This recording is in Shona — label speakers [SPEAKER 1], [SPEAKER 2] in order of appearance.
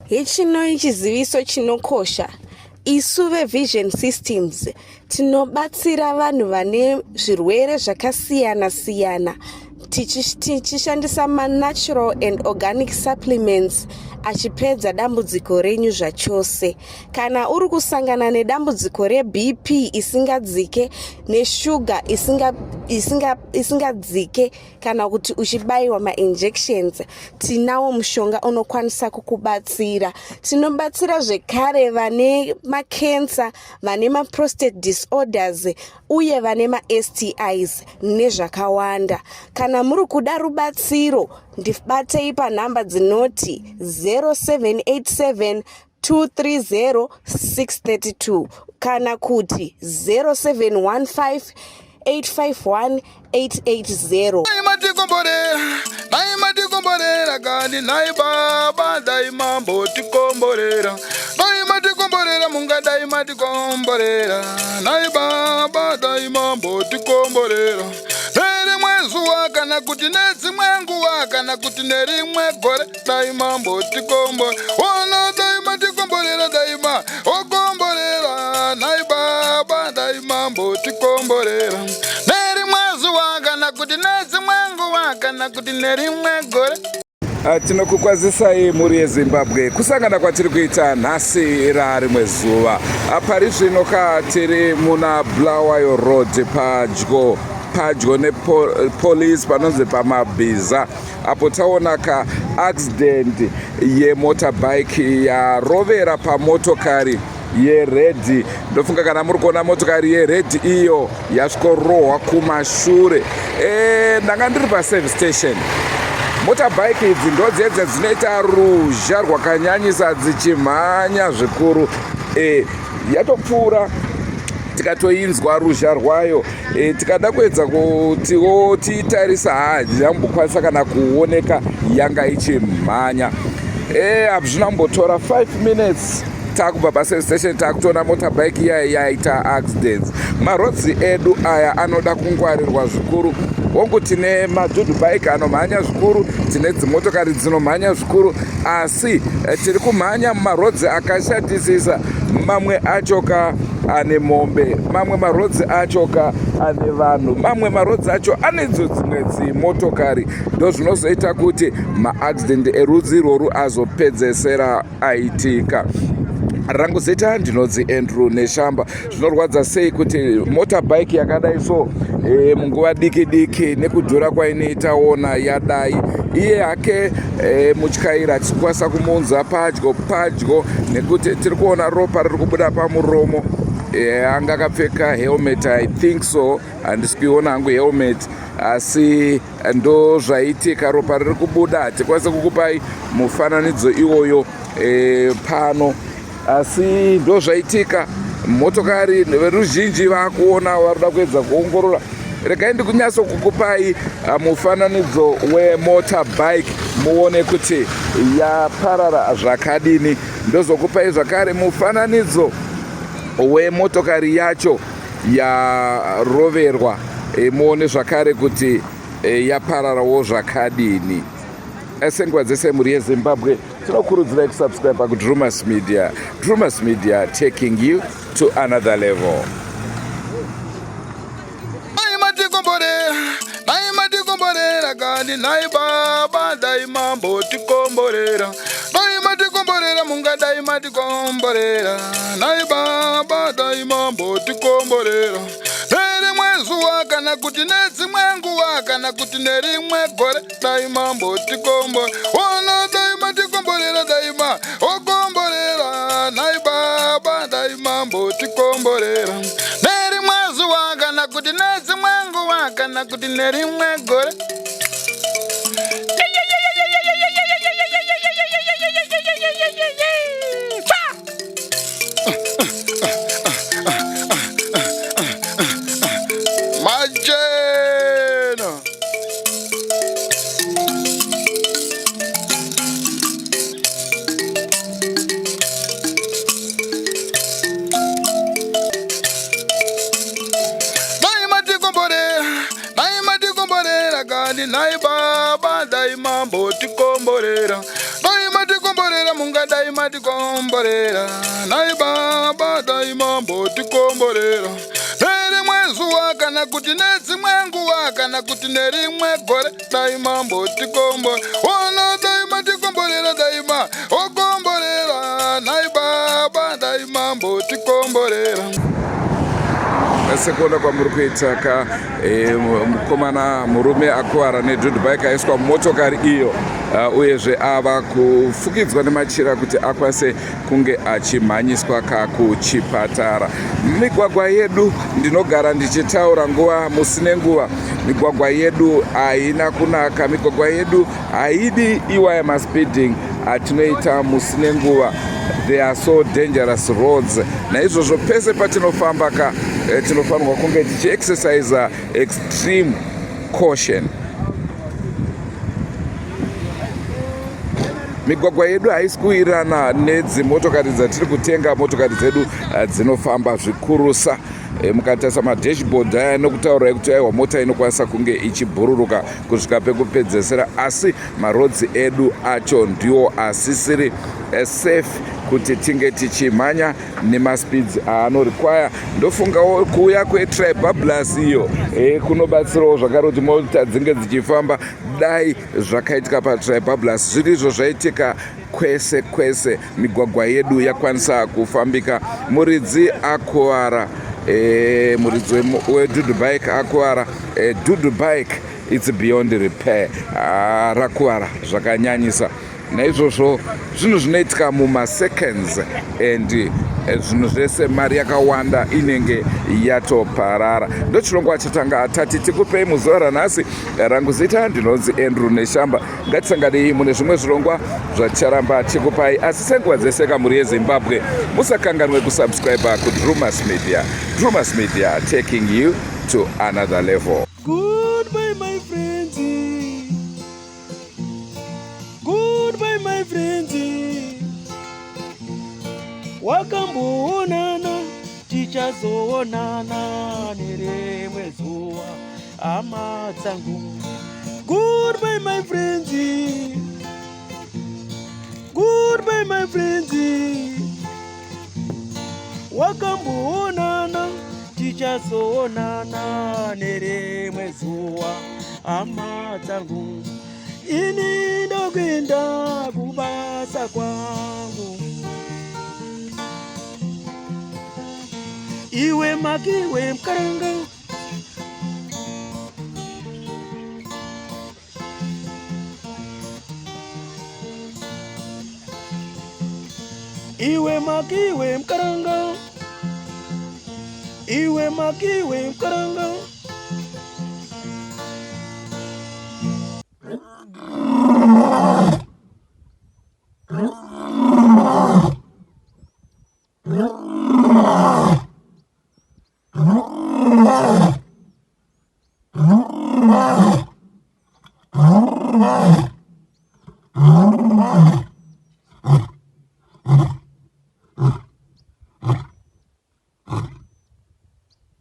[SPEAKER 1] Hechinoi chiziviso chinokosha. Isu veVision Systems tinobatsira vanhu vane zvirwere zvakasiyana-siyana tichishandisa manatural and organic supplements achipedza dambudziko renyu zvachose. Kana uri kusangana nedambudziko reBP isingadzike neshuga isingadzike kana kuti uchibayiwa mainjections, tinawo mushonga unokwanisa kukubatsira. Tinobatsira zvekare vane macancer, vane maprostate disorders uye vane maSTIs nezvakawanda. Kana muri kuda rubatsiro, ndibatei panhamba dzinoti 0787 230 632 kana kuti 0715 851 880.
[SPEAKER 2] Dai matikomborera, dai matikomborera kani nhai baba, dai mambotikomborera. Dai matikomborera munga dai matikomborera. Nhai baba, dai mambotikomborera. Nerimwe zuva kana kuti nedzimwe nguva kana kuti nerimwe gore dai mambotikombo. Ona dai matikomborera dai ma okomborera. Nhai baba, dai mambotikomborera. Nerimwe zuva kana kuti nedzimwe nguva kana kuti nerimwe gore.
[SPEAKER 3] Tinokukwazisai mhuri yeZimbabwe kusangana kwatiri kuita nhasi rarimwe zuva. Pari zvino ka tiri muna Bulawayo Road padyo padyo nepolice panonzi paMabhiza apo taona ka accident yemotorbike yarovera pamotokari yered. Ndofunga kana muri kuona motokari yered iyo yasvikorohwa kumashure. Ndanga ndiri paservice station. Motorbike idzi ndodzedze dzinoita ruzha rwakanyanyisa dzichimhanya zvikuru. Yatopfuura tikatoinzwa ruzha rwayo. Tikada kuedza kutiwo tiitarisa, haambokwanisa kana kuoneka, yanga ichimhanya. Hazvina kumbotora 5 minutes takubva paservice station takutoona motorbike iya yaita accidents. Marodzi edu aya anoda kungwarirwa zvikuru. Hongu tine madhudhu bike anomhanya zvikuru, tine dzimotokari dzinomhanya zvikuru, asi tiri kumhanya mumarodzi akashatisisa. Mamwe acho ka ane mombe, mamwe marodzi acho ka ane vanhu, mamwe marodzi acho ane idzo dzimwe dzimotokari. Ndozvinozoita kuti maaccident erudzi irworu azopedzesera aitika. Rangu zita ndinonzi Andrew Neshamba. Zvinorwadza sei kuti motorbike yakadai so munguva diki diki nekudhura kwainoita ona yadai. Iye hake mutyairi atikwanisa kumuunza padyo padyo nekuti tiri kuona ropa riri kubuda pamuromo. Anga akapfeka helmet, I think so, handisi kuiona hangu helmet, asi ndo zvaitika, ropa riri kubuda. Hatikwanisi kukupai mufananidzo iwoyo pano, asi ndo zvaitika. Motokari veruzhinji vakuona varikuda kuedza kuongorora. Regai ndikunyatso kukupai mufananidzo wemotorbike muone kuti yaparara zvakadini. Ndozokupai zvakare mufananidzo wemotokari yacho yaroverwa, muone zvakare kuti yapararawo zvakadini. Senguva dzese mhuri yeZimbabwe, tinokurudzirai kusubscribe kuDrumas Media. Drumas Media, taking you to another level.
[SPEAKER 2] Dai matikomborera, dai matikomborera kani nhai baba, dai mambotikomborera. Dai matikomborera munga dai matikomborera. Nhai baba, dai mambotikomborera. Nerimwe zuva kana kuti nedzimwe nguva kana kuti nerimwe gore dai mambotikomborera. Ona dai matikomborera dai ma okomborera. Nhai baba, dai mambotikomborera. Nerimwe zuva kana kuti nedzimwe nguva kana kuti nerimwe gore. Machena. Dai matikomborera, dai matikomborera kani nhai baba, dai Mungadai matikomborera, nhai baba, dai mambotikomborera nerimwe zuva kana kuti nedzimwe nguva kana kuti nerimwe gore, dai mambotikomborera ona, dai matikomborera, dai ma okomborera, nhai baba, dai mambotikomborera.
[SPEAKER 3] Sekuona kwamuri kuita ka, mukomana murume akuvara nedhudhu bike aiswa mumotokari iyo, uyezve ava kufukidzwa nemachira kuti akwanise kunge achimhanyiswa kakuchipatara. Migwagwa yedu, ndinogara ndichitaura nguva musi nenguva, migwagwa yedu haina kunaka, migwagwa yedu haidi iwaya maspeeding atinoita musi nenguva. They are so dangerous roads. Naizvozvo pese patinofamba ka, tinofanirwa kunge tichiexercise extreme caution. Migwagwa yedu haisi kuwirirana nedzimotokari dzatiri kutenga. Motokari dzedu dzinofamba zvikurusa. Mukatarisa madashboard aya nokutaura ekuti aiwa, mota inokwanisa kunge ichibhururuka kusvika pekupedzesera, asi maroads edu acho ndiwo asisiri safe kuti tinge tichimhanya nemaspeeds aanorequire. Ndofungawo kuuya kweTribablas iyo kunobatsirawo zvakare kuti mota dzinge dzichifamba. Dai zvakaitika paTribablas zviri izvo zvaitika kwese kwese, migwagwa yedu yakwanisa kufambika. Muridzi akuvara, muridzi wedhudhu bike akuvara. Dhudhu bike, it's beyond repair. Ah, rakuvara zvakanyanyisa. Naizvozvo zvinhu zvinoitika mumaseconds and zvinhu zvese, mari yakawanda inenge yatoparara. Ndochirongwa chatanga tati tikupei muzuva ranhasi. Rangu zita ndinonzi Andrew Neshamba. Ngatisanganei mune zvimwe zvirongwa zvaticharamba tikupai, asi senguva dzese kamuri yeZimbabwe, musakanganwe kusubscribe kuDrumas Media. Drumas Media, taking you to another level.
[SPEAKER 4] Goodbye, my friends. Goodbye, my friends. Wakamboonana, tichazoonana nerimwe zuva, hama dzangu. Goodbye, my friends. Goodbye, my friends. Wakamboonana, tichazoonana nerimwe zuva, hama dzangu. Ini ndokuenda kubasa kwangu. Iwe makiwe mukaranga. Iwe makiwe mukaranga. Iwe makiwe mukaranga.